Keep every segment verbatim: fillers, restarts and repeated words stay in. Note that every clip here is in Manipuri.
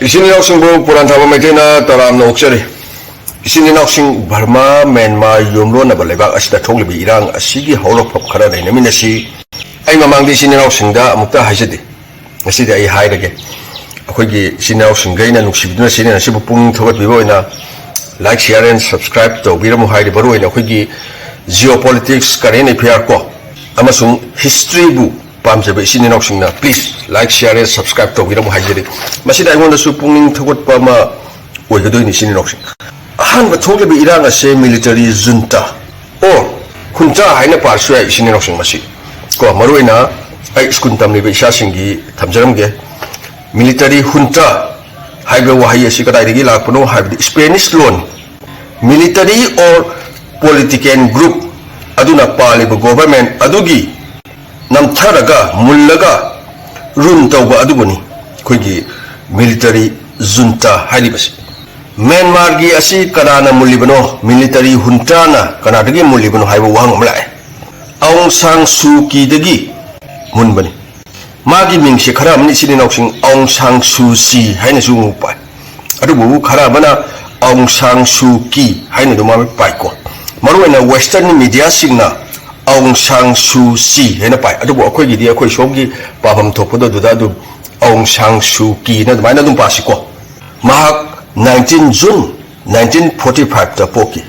ꯏꯆꯤꯟ ꯏꯅꯥꯎꯁꯤꯡꯕꯨ ꯄꯨꯔꯥꯟ ꯊꯥꯕ ꯃꯩꯇꯩꯅ ꯇꯔꯥꯝꯅ ꯑꯣꯛꯆꯔꯤ꯫ ꯏꯆꯤꯟ ꯏꯅꯥꯎꯁꯤꯡ, ꯕꯔꯃꯥ, ꯃ꯭ꯌꯥꯟꯃꯥꯔ ꯌꯣꯝꯂꯣꯟꯅꯕ ꯂꯩꯕꯥꯛ ꯑꯁꯤꯗ ꯊꯣꯛꯂꯤꯕ ꯏꯔꯥꯡ ꯑꯁꯤꯒꯤ ꯍꯧꯔꯛꯐꯝ ꯈꯔ ꯅꯩꯅꯃꯤꯟꯅꯁꯤ꯫ ꯑꯩ ꯃꯃꯥꯡꯗ ꯏꯆꯤꯟ ꯏꯅꯥꯎꯁꯤꯡꯗ ꯑꯃꯨꯛꯇ ꯍꯥꯏꯖꯗꯦ, ꯉꯁꯤꯗꯤ ꯑꯩ ꯍꯥꯏꯔꯒꯦ꯫ ꯑꯩꯈꯣꯏꯒꯤ ꯏꯆꯤꯟ ꯏꯅꯥꯎꯁꯤꯡꯈꯩꯅ ꯅꯨꯡꯁꯤꯕꯤꯗꯨꯅ channel ꯑꯁꯤꯕꯨ ꯄꯨꯛꯅꯤꯡ ꯊꯧꯒꯠꯄꯤꯕ ꯑꯣꯏꯅ like, share and subscribe ꯇꯧꯕꯤꯔꯝꯃꯨ ꯍꯥꯏꯔꯤ꯫ ꯃꯔꯨ ꯑꯣꯏꯅ ꯑꯩꯈꯣꯏꯒꯤ geopolitics, current affair ꯀꯣ, ꯑꯃꯁꯨꯡ historyꯕꯨ ꯄꯥꯝꯖꯕ ꯏꯆꯤꯟ ꯏꯅꯥꯎꯁꯤꯡꯅ please like, share and subscribe ꯇꯧꯕꯤꯔꯝꯃꯨ ꯍꯥꯏꯖꯔꯤ꯫ ꯃꯁꯤꯗ ꯑꯩꯉꯣꯟꯗꯁꯨ ꯄꯨꯛꯅꯤꯡ ꯊꯧꯒꯠꯄ ꯑꯃ ꯑꯣꯏꯒꯗꯣꯏꯅꯤ ꯏꯆꯤꯟ ꯏꯅꯥꯎꯁꯤꯡ꯫ ꯑꯍꯥꯟꯕ ꯊꯣꯛꯂꯤꯕ ꯏꯔꯥꯡ ꯑꯁꯦ military junta or junta ꯍꯥꯏꯅ ꯄꯥꯔꯁꯨ ꯌꯥꯏ ꯏꯆꯤꯟ ꯏꯅꯥꯎꯁꯤꯡ꯫ ꯃꯁꯤ ꯀꯣ, ꯃꯔꯨ ꯑꯣꯏꯅ ꯑꯩ ꯁ꯭ꯀꯨꯜ ꯇꯝꯂꯤꯕ ꯏꯆꯥꯁꯤꯡꯒꯤ ꯊꯝꯖꯔꯝꯒꯦ꯫ Military junta ꯍꯥꯏꯕ ꯋꯥꯍꯩ ꯑꯁꯤ ꯀꯗꯥꯏꯗꯒꯤ ꯂꯥꯛꯄꯅꯣ ꯍꯥꯏꯕꯗꯤ Spanish loan military or political group ꯑꯗꯨꯅ ꯄꯥꯜꯂꯤꯕ government ꯑꯗꯨꯒꯤ ꯅꯝꯊꯔꯒ, ꯃꯨꯜꯂꯒ rule ꯇꯧꯕ ꯑꯗꯨꯕꯨꯅꯤ ꯑꯩꯈꯣꯏꯒꯤ military junta ꯍꯥꯏꯔꯤꯕꯁꯤ꯫ ꯃ꯭ꯌꯥꯟꯃꯥꯔꯒꯤ ꯑꯁꯤ ꯀꯅꯥꯅ ꯃꯨꯜꯂꯤꯕꯅꯣ, military juntaꯅ ꯀꯅꯥꯗꯒꯤ ꯃꯨꯜꯂꯤꯕꯅꯣ ꯍꯥꯏꯕ ꯋꯥꯍꯪ ꯑꯃ ꯂꯥꯛꯑꯦ꯫ ꯑꯥꯎꯡ ꯁꯥꯡ ꯁꯨ ꯀꯤꯗꯒꯤ ꯃꯨꯟꯕꯅꯤ꯫ ꯃꯥꯒꯤ ꯃꯤꯡꯁꯦ ꯈꯔ ꯑꯃꯅ ꯏꯆꯤꯟ ꯏꯅꯥꯎꯁꯤꯡ ꯑꯥꯎꯡ ꯁꯥꯡ ꯁꯨ ꯆꯤ ꯍꯥꯏꯅꯁꯨ ꯑꯃꯨꯛ ꯄꯥꯏ꯫ ꯑꯗꯨꯕꯨ ꯈꯔ ꯑꯃꯅ ꯑꯥꯎꯡ ꯁꯥꯡ ꯁꯨ ꯀꯤ ꯍꯥꯏꯅ ꯑꯗꯨꯃꯥꯏꯅ ꯄꯥꯏꯀꯣ꯫ ꯃꯔꯨꯑꯣꯏꯅ western mediaꯁꯤꯡꯅ ꯑꯥꯎꯡ ꯁꯥꯡ ꯁꯨ ꯆꯤ ꯍꯥꯏꯅ ꯄꯥꯏ꯫ ꯑꯗꯨꯕꯨ ꯑꯩꯈꯣꯏꯒꯤꯗꯤ ꯑꯩꯈꯣꯏ ꯁꯣꯝꯒꯤ ꯄꯥꯐꯝ ꯊꯣꯛꯄꯗꯣ ꯑꯗꯨꯗ ꯑꯗꯨꯝ ꯑꯥꯎꯡ ꯁꯥꯡ ꯁꯨ ꯀꯤꯅ ꯑꯗꯨꯃꯥꯏꯅ ꯑꯗꯨꯝ ꯄꯥꯁꯤꯀꯣ꯫ ꯃꯍꯥꯛ nineteen June nineteen forty fiveꯇ ꯄꯣꯛꯈꯤ꯫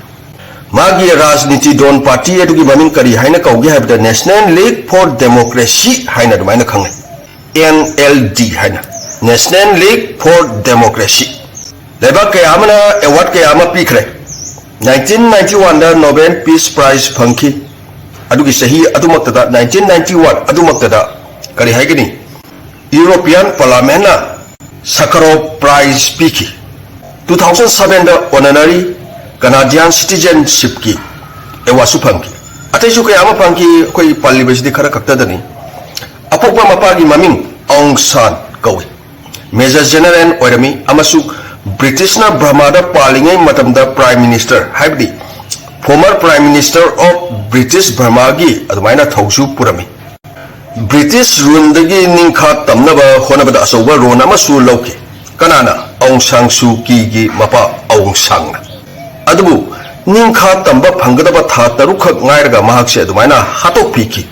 ꯃꯥꯒꯤ ꯔꯥꯖꯅꯤꯇꯤ ꯗꯣꯟ ꯄꯥꯔꯇꯤ ꯑꯗꯨꯒꯤ ꯃꯃꯤꯡ ꯀꯔꯤ ꯍꯥꯏꯅ ꯀꯧꯒꯦ ꯍꯥꯏꯕꯗ National League for Democracy ꯍꯥꯏꯅ ꯑꯗꯨꯃꯥꯏꯅ ꯈꯪꯅꯩ꯫ N L D ꯍꯥꯏꯅ, National League for Democracy꯫ ꯂꯩꯕꯥꯛ ꯀꯌꯥ ꯑꯃꯅ award ꯀꯌꯥ ꯑꯃ ꯄꯤꯈ꯭ꯔꯦ꯫ Nineteen ninety oneꯗ Nobel Peace Prize ꯐꯪꯈꯤ꯫ ꯑꯗꯨꯒꯤ ꯆꯍꯤ ꯑꯗꯨꯃꯛꯇꯗ, nineteen ninety one ꯑꯗꯨꯃꯛꯇꯗ ꯀꯔꯤ ꯍꯥꯏꯒꯅꯤ, European Parliamentꯅ Sakharov Prize ꯄꯤꯈꯤ꯫ Two thousand sevenꯗ honorary Canadian citizenshipꯀꯤ awardꯁꯨ ꯐꯪꯈꯤ꯫ ꯑꯇꯩꯁꯨ ꯀꯌꯥ ꯑꯃ ꯐꯪꯈꯤ, ꯑꯩꯈꯣꯏ ꯄꯜꯂꯤꯕꯁꯤꯗꯤ ꯈꯔ ꯈꯛꯇꯗꯅꯤ꯫ ꯑꯄꯣꯛꯄ ꯃꯄꯥꯒꯤ ꯃꯃꯤꯡ ꯑꯥꯎꯡ ꯁꯥꯟ ꯀꯧꯏ꯫ Major General ꯑꯣꯏꯔꯝꯃꯤ ꯑꯃꯁꯨꯡ ꯕ꯭ꯔꯤꯇꯤꯁꯅ ꯕꯔꯃꯥꯗ ꯄꯥꯜꯂꯤꯉꯩ ꯃꯇꯝꯗ Prime Minister, ꯍꯥꯏꯕꯗꯤ former Prime Minister of British Burmaꯒꯤ ꯑꯗꯨꯃꯥꯏꯅ ꯊꯧꯁꯨ ꯄꯨꯔꯝꯃꯤ꯫ ꯕ꯭ꯔꯤꯇꯤꯁ ruleꯗꯒꯤ ꯅꯤꯡꯈꯥ ꯇꯝꯅꯕ ꯍꯣꯠꯅꯕꯗ ꯑꯆꯧꯕ role ꯑꯃꯁꯨ ꯂꯧꯈꯤ꯫ ꯀꯅꯥꯅ? ꯑꯧꯡ ꯁꯥꯡ ꯁꯨ ꯀꯤꯒꯤ ꯃꯄꯥ ꯑꯧꯡ ꯁꯥꯡꯅ꯫ ꯑꯗꯨꯕꯨ ꯅꯤꯡꯈꯥ ꯇꯝꯕ ꯐꯪꯒꯗꯕ ꯊꯥ ꯇꯔꯨꯛꯈꯛ ꯉꯥꯏꯔꯒ ꯃꯍꯥꯛꯁꯦ ꯑꯗꯨꯃꯥꯏꯅ ꯍꯥꯠꯇꯣꯛꯄꯤꯈꯤ꯫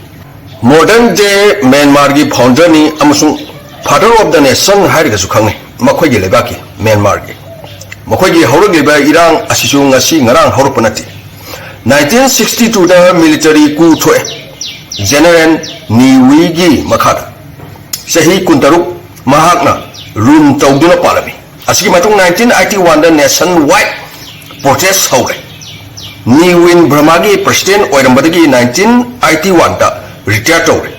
Modern day ꯃ꯭ꯌꯥꯟꯃꯥꯔꯒꯤ founderꯅꯤ ꯑꯃꯁꯨꯡ father of the nation ꯍꯥꯏꯔꯒꯁꯨ ꯈꯪꯅꯩ ꯃꯈꯣꯏꯒꯤ ꯂꯩꯕꯥꯛꯀꯤ, ꯃ꯭ꯌꯥꯟꯃꯥꯔꯒꯤ꯫ ꯃꯈꯣꯏꯒꯤ ꯍꯧꯔꯛꯂꯤꯕ ꯏꯔꯥꯡ ꯑꯁꯤꯁꯨ ꯉꯁꯤ ꯉꯔꯥꯡ ꯍꯧꯔꯛꯄ ꯅꯠꯇꯦ꯫ Nineteen sixty twoꯗ military coup ꯊꯣꯛꯑꯦ꯫ General Ne Win ꯒꯤ ꯃꯈꯥꯗ ꯆꯍꯤ ꯀꯨꯟꯇꯔꯨꯛ ꯃꯍꯥꯛꯅ rule ꯇꯧꯗꯨꯅ ꯄꯥꯜꯂꯝꯃꯤ꯫ ꯑꯁꯤꯒꯤ ꯃꯇꯨꯡ nineteen eighty oneꯗ nationwide protest ꯍꯧꯔꯦ꯫ Ne Win Burmaꯒꯤ president ꯑꯣꯏꯔꯝꯕꯗꯒꯤ nineteen eighty oneꯗ retire ꯇꯧꯔꯦ꯫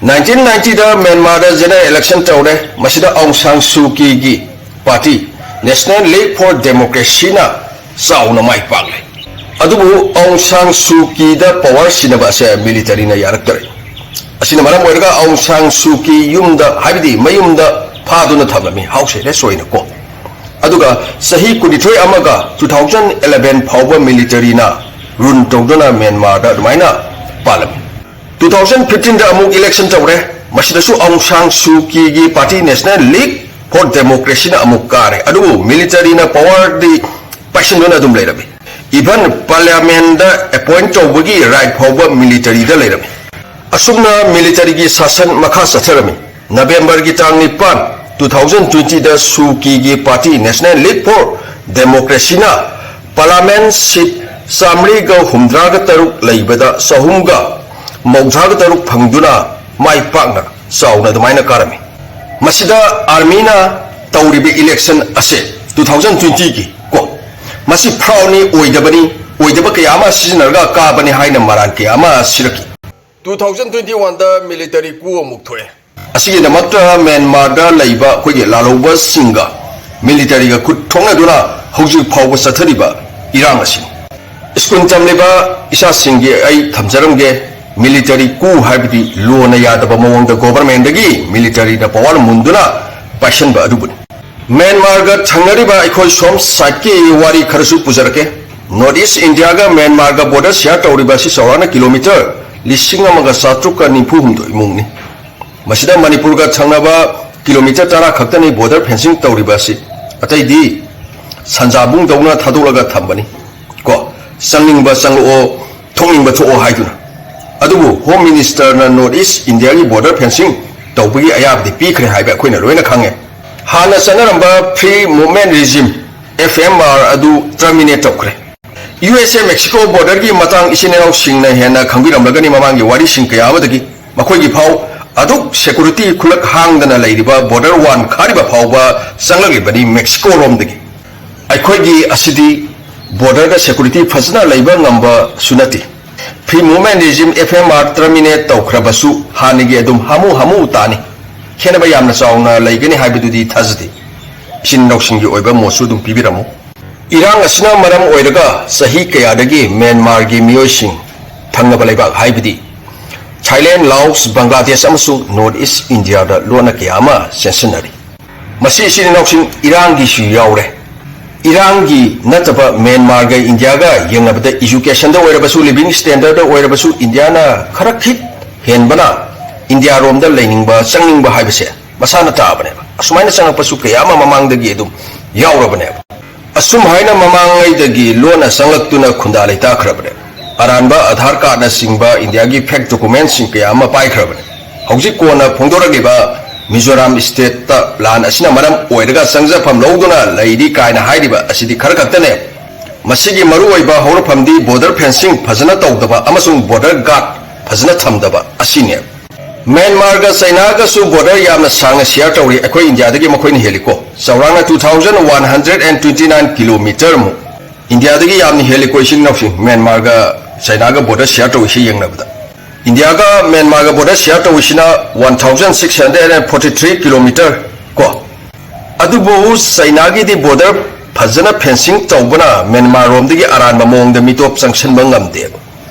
Nineteen ninetyꯗ ꯃ꯭ꯌꯥꯟꯃꯥꯔꯗ general election ꯇꯧꯔꯦ꯫ ꯃꯁꯤꯗ ꯑꯧꯡ ꯁꯥꯡ Suu ꯀꯤꯒꯤ party National League for Democracyꯅ ꯆꯥꯎꯅ ꯃꯥꯏ ꯄꯥꯛꯂꯦ꯫ ꯑꯗꯨꯕꯨ ꯑꯧꯡ ꯁꯥꯡ ꯁꯨ ꯀꯤꯗ power ꯁꯤꯟꯅꯕ ꯑꯁꯦ militaryꯅ ꯌꯥꯔꯛꯇꯔꯦ꯫ ꯑꯁꯤꯅ ꯃꯔꯝ ꯑꯣꯏꯔꯒ ꯑꯧꯡ ꯁꯥꯡ ꯁꯨ ꯀꯤ ꯌꯨꯝꯗ, ꯍꯥꯏꯕꯗꯤ ꯃꯌꯨꯝꯗ ꯐꯥꯗꯨꯅ ꯊꯝꯂꯝꯃꯤ, house arrest ꯑꯣꯏꯅ ꯀꯣ꯫ ꯑꯗꯨꯒ ꯆꯍꯤ ꯀꯨꯟꯅꯤꯊꯣꯏ ꯑꯃꯒ two thousand eleven ꯐꯥꯎꯕ militaryꯅ rule ꯇꯧꯗꯨꯅ ꯃ꯭ꯌꯥꯟꯃꯥꯔꯗ ꯑꯗꯨꯃꯥꯏꯅ ꯄꯥꯜꯂꯝꯃꯤ꯫ Two thousand fifteenꯗ ꯑꯃꯨꯛ election ꯇꯧꯔꯦ꯫ ꯃꯁꯤꯗꯁꯨ ꯑꯧꯡ ꯁꯥꯡ Suu ꯀꯤꯒꯤ party National League for Democracyꯅ ꯑꯃꯨꯛ ꯀꯥꯔꯦ꯫ ꯑꯗꯨꯕꯨ militaryꯅ powerꯗꯤ ꯄꯥꯏꯁꯤꯟꯗꯨꯅ ꯑꯗꯨꯝ ꯂꯩꯔꯝꯃꯤ꯫ Even parliamentꯗ appoint ꯇꯧꯕꯒꯤ right ꯐꯥꯎꯕ militaryꯗ ꯂꯩꯔꯝꯃꯤ꯫ ꯑꯁꯨꯝꯅ militaryꯒꯤ ꯁꯥꯁꯟ ꯃꯈꯥ ꯆꯠꯊꯔꯝꯃꯤ꯫ Novemberꯒꯤ ꯇꯥꯡ ꯅꯤꯄꯥꯟ, two thousand twentyꯗ ꯁꯨ ꯀꯤꯒꯤ party National League for Democracyꯅ parliament seat ꯆꯥꯃꯔꯤꯒ ꯍꯨꯝꯗ꯭ꯔꯥꯒ ꯇꯔꯨꯛ ꯂꯩꯕꯗ ꯆꯍꯨꯝꯒ ꯃꯧꯗ꯭ꯔꯥꯒ ꯇꯔꯨꯛ ꯐꯪꯗꯨꯅ ꯃꯥꯏ ꯄꯥꯛꯅ ꯆꯥꯎꯅ ꯑꯗꯨꯃꯥꯏꯅ ꯀꯥꯔꯝꯃꯤ꯫ ꯃꯁꯤꯗ armyꯅ ꯇꯧꯔꯤꯕ election ꯑꯁꯦ two thousand twentyꯒꯤ ꯀꯣ, ꯃꯁꯤ fraudꯅꯤ, ꯑꯣꯏꯗꯕꯅꯤ, ꯑꯣꯏꯗꯕ ꯀꯌꯥ ꯑꯃ ꯁꯤꯖꯤꯟꯅꯔꯒ ꯀꯥꯕꯅꯤ ꯍꯥꯏꯅ ꯃꯔꯥꯜ ꯀꯌꯥ ꯑꯃ ꯁꯤꯔꯛꯈꯤ꯫ Two thousand twenty oneꯗ military coup ꯑꯃꯨꯛ ꯊꯣꯛꯑꯦ꯫ ꯑꯁꯤꯒꯤꯗꯃꯛꯇ ꯃ꯭ꯌꯥꯟꯃꯥꯔꯗ ꯂꯩꯕ ꯑꯩꯈꯣꯏꯒꯤ ꯂꯥꯜꯍꯧꯕꯁꯤꯡꯒ militaryꯒ ꯈꯨꯠ ꯊꯣꯛꯅꯗꯨꯅ ꯍꯧꯖꯤꯛ ꯐꯥꯎꯕ ꯆꯠꯊꯔꯤꯕ ꯏꯔꯥꯡ ꯑꯁꯤꯅꯤ꯫ School ꯇꯝꯂꯤꯕ ꯏꯆꯥꯁꯤꯡꯒꯤ ꯑꯩ ꯊꯝꯖꯔꯝꯒꯦ, military coup ꯍꯥꯏꯕꯗꯤ ꯂꯣꯅ ꯌꯥꯗꯕ ꯃꯑꯣꯡꯗ governmentꯗꯒꯤ militaryꯅ power ꯃꯨꯟꯗꯨꯅ ꯄꯥꯏꯁꯟꯕ ꯑꯗꯨꯕꯨꯅꯤ꯫ ꯃ꯭ꯌꯥꯟꯃꯥꯔꯒ ꯊꯪꯅꯔꯤꯕ ꯑꯩꯈꯣꯏ ꯁꯣꯝ sideꯀꯤ ꯋꯥꯔꯤ ꯈꯔꯁꯨ ꯄꯨꯖꯔꯛꯀꯦ꯫ North East Indiaꯒ ꯃ꯭ꯌꯥꯟꯃꯥꯔꯒ border share ꯇꯧꯔꯤꯕ ꯑꯁꯤ ꯆꯥꯎꯔꯥꯛꯅ kilometre ꯂꯤꯁꯤꯡ ꯑꯃꯒ ꯆꯥꯇ꯭ꯔꯨꯛꯀ ꯅꯤꯐꯨ ꯍꯨꯝꯗꯣꯏ ꯃꯨꯛꯅꯤ꯫ ꯃꯁꯤꯗ ꯃꯅꯤꯄꯨꯔꯒ ꯊꯪꯅꯕ ꯀꯤꯂꯣꯃꯤꯇꯔ ꯇꯔꯥ ꯈꯛꯇꯅꯤ border fencing ꯇꯧꯔꯤꯕ ꯑꯁꯤ꯫ ꯑꯇꯩꯗꯤ ꯁꯟꯖꯥꯕꯨꯡꯗꯧꯅ ꯊꯥꯗꯣꯛꯂꯒ ꯊꯝꯕꯅꯤ꯫ ꯀꯣ, ꯆꯪꯅꯤꯡꯕ ꯆꯪꯂꯛꯑꯣ, ꯊꯣꯛꯅꯤꯡꯕ ꯊꯣꯛꯑꯣ ꯍꯥꯏꯗꯨꯅ꯫ ꯑꯗꯨꯕꯨ Home Ministerꯅ North East Indiaꯒꯤ border fencing ꯇꯧꯕꯒꯤ ꯑꯌꯥꯕꯗꯤ ꯄꯤꯈ꯭ꯔꯦ ꯍꯥꯏꯕ ꯑꯩꯈꯣꯏꯅ ꯂꯣꯏꯅ ꯈꯪꯉꯦ꯫ ꯍꯥꯟꯅ ꯆꯠꯅꯔꯝꯕ Free Movement Regime, F M R, ꯑꯗꯨ terminate ꯇꯧꯈ꯭ꯔꯦ꯫ U S A Mexico borderꯒꯤ ꯃꯇꯥꯡ ꯏꯆꯤꯟ ꯏꯅꯥꯎꯁꯤꯡꯅ ꯍꯦꯟꯅ ꯈꯪꯕꯤꯔꯝꯂꯒꯅꯤ꯫ ꯃꯃꯥꯡꯒꯤ ꯋꯥꯔꯤꯁꯤꯡ ꯀꯌꯥ ꯑꯃꯗꯒꯤ ꯃꯈꯣꯏꯒꯤ ꯐꯥꯎ ꯑꯗꯨꯛ security ꯈꯨꯂꯛ ꯍꯥꯡꯗꯅ ꯂꯩꯔꯤꯕ border ꯋꯥꯟꯈꯥꯔꯤꯕ ꯐꯥꯎꯕ ꯆꯪꯂꯛꯂꯤꯕꯅꯤ Mexico ꯔꯣꯝꯗꯒꯤ꯫ ꯑꯩꯈꯣꯏꯒꯤ ꯑꯁꯤꯗꯤ borderꯗ security ꯐꯖꯅ ꯂꯩꯕ ꯉꯝꯕꯁꯨ ꯅꯠꯇꯦ꯫ Free Movement Regime, F M R, terminate ꯇꯧꯈ꯭ꯔꯕꯁꯨ ꯍꯥꯟꯅꯒꯤ ꯑꯗꯨꯝ ꯍꯥꯃꯨ ꯍꯥꯃꯨ ꯇꯥꯅꯤ꯫ ꯈꯦꯠꯅꯕ ꯌꯥꯝꯅ ꯆꯥꯎꯅ ꯂꯩꯒꯅꯤ ꯍꯥꯏꯕꯗꯨꯗꯤ ꯊꯥꯖꯗꯦ꯫ ꯏꯆꯤꯟ ꯏꯅꯥꯎꯁꯤꯡꯒꯤ ꯑꯣꯏꯕ ꯃꯣꯠꯁꯨ ꯑꯗꯨꯝ ꯄꯤꯕꯤꯔꯝꯃꯨ꯫ ꯏꯔꯥꯡ ꯑꯁꯤꯅ ꯃꯔꯝ ꯑꯣꯏꯔꯒ ꯆꯍꯤ ꯀꯌꯥꯗꯒꯤ ꯃ꯭ꯌꯥꯟꯃꯥꯔꯒꯤ ꯃꯤꯑꯣꯏꯁꯤꯡ ꯊꯪꯅꯕ ꯂꯩꯕꯥꯛ ꯍꯥꯏꯕꯗꯤ ꯊꯥꯏꯂꯦꯟ, ꯂꯥꯑꯣꯁ, ꯕꯪꯒ꯭ꯂꯥꯗꯦꯁ ꯑꯃꯁꯨꯡ North East Indiaꯗ ꯂꯣꯟꯅ ꯀꯌꯥ ꯑꯃ ꯆꯦꯟꯁꯤꯟꯅꯔꯤ꯫ ꯃꯁꯤ ꯏꯆꯤꯟ ꯏꯅꯥꯎꯁꯤꯡ ꯏꯔꯥꯡꯒꯤꯁꯨ ꯌꯥꯎꯔꯦ꯫ ꯏꯔꯥꯡꯒꯤ ꯅꯠꯇꯕ ꯃ꯭ꯌꯥꯟꯃꯥꯔꯒ ꯏꯟꯗꯤꯌꯥꯒ ꯌꯦꯡꯅꯕꯗ educationꯗ ꯑꯣꯏꯔꯕꯁꯨ, living standardꯗ ꯑꯣꯏꯔꯕꯁꯨ ꯏꯟꯗꯤꯌꯥꯅ ꯈꯔ ꯈꯤꯠ ꯍꯦꯟꯕꯅ ꯏꯟꯗꯤꯌꯥꯔꯣꯝꯗ ꯂꯩꯅꯤꯡꯕ, ꯆꯪꯅꯤꯡꯕ ꯍꯥꯏꯕꯁꯦ ꯃꯁꯥꯅ ꯇꯥꯕꯅꯦꯕ꯫ ꯑꯁꯨꯃꯥꯏꯅ ꯆꯪꯉꯛꯄꯁꯨ ꯀꯌꯥ ꯑꯃ ꯃꯃꯥꯡꯗꯒꯤ ꯑꯗꯨꯝ ꯌꯥꯎꯔꯕꯅꯦꯕ꯫ ꯑꯁꯨꯝ ꯍꯥꯏꯅ ꯃꯃꯥꯡꯉꯩꯗꯒꯤ ꯂꯣꯟꯅ ꯆꯪꯂꯛꯇꯨꯅ ꯈꯨꯟꯗꯥ ꯂꯩꯇꯥꯈ꯭ꯔꯕꯅꯦ꯫ ꯑꯔꯥꯟꯕ ꯑꯙꯥꯔ ꯀꯥꯔꯗꯅꯆꯤꯡꯕ ꯏꯟꯗꯤꯌꯥꯒꯤ fake documentꯁꯤꯡ ꯀꯌꯥ ꯑꯃ ꯄꯥꯏꯈ꯭ꯔꯕꯅꯦ꯫ ꯍꯧꯖꯤꯛ ꯀꯣꯟꯅ ꯐꯣꯡꯗꯣꯔꯛꯂꯤꯕ ꯃꯤꯖꯣꯔꯥꯝ stateꯇ ꯂꯥꯟ ꯑꯁꯤꯅ ꯃꯔꯝ ꯑꯣꯏꯔꯒ ꯆꯪꯖꯐꯝ ꯂꯧꯗꯨꯅ ꯂꯩꯔꯤ ꯀꯥꯏꯅ ꯍꯥꯏꯔꯤꯕ ꯑꯁꯤꯗꯤ ꯈꯔ ꯈꯛꯇꯅꯦ꯫ ꯃꯁꯤꯒꯤ ꯃꯔꯨꯑꯣꯏꯕ ꯍꯧꯔꯛꯐꯝꯗꯤ border fencing ꯐꯖꯅ ꯇꯧꯗꯕ ꯑꯃꯁꯨꯡ border guard ꯐꯖꯅ ꯊꯝꯗꯕ ꯑꯁꯤꯅꯦ꯫ ꯃ꯭ꯌꯥꯟꯃꯥꯔꯒ ꯆꯩꯅꯥꯒꯁꯨ border ꯌꯥꯝꯅ ꯁꯥꯡꯅ share ꯇꯧꯔꯤ꯫ ꯑꯩꯈꯣꯏ ꯏꯟꯗꯤꯌꯥꯗꯒꯤ ꯃꯈꯣꯏꯅ ꯍꯦꯜꯂꯤꯀꯣ꯫ ꯆꯥꯎꯔꯥꯛꯅ two thousand one hundred and twenty nine kilometre ꯃꯨꯛ꯫ ꯏꯟꯗꯤꯌꯥꯗꯒꯤ ꯌꯥꯝꯅ ꯍꯦꯜꯂꯤꯀꯣ ꯏꯆꯤꯟ ꯏꯅꯥꯎꯁꯤꯡ, ꯃ꯭ꯌꯥꯟꯃꯥꯔꯒ ꯆꯩꯅꯥꯒ border share ꯇꯧꯔꯤꯁꯤ ꯌꯦꯡꯅꯕꯗ꯫ ꯏꯟꯗꯤꯌꯥꯒ ꯃ꯭ꯌꯥꯟꯃꯥꯔꯒ border share ꯇꯧꯔꯤꯁꯤꯅ one thousand six hundred and forty three kilometre ꯀꯣ꯫ ꯑꯗꯨꯕꯨ ꯆꯩꯅꯥꯒꯤꯗꯤ border ꯐꯖꯅ fencing ꯇꯧꯕꯅ ꯃ꯭ꯌꯥꯟꯃꯥꯔ ꯔꯣꯝꯗꯒꯤ ꯑꯔꯥꯟꯕ ꯃꯑꯣꯡꯗ ꯃꯤꯇꯣꯞ ꯆꯪꯁꯤꯟꯕ ꯉꯝꯗꯦꯕ꯫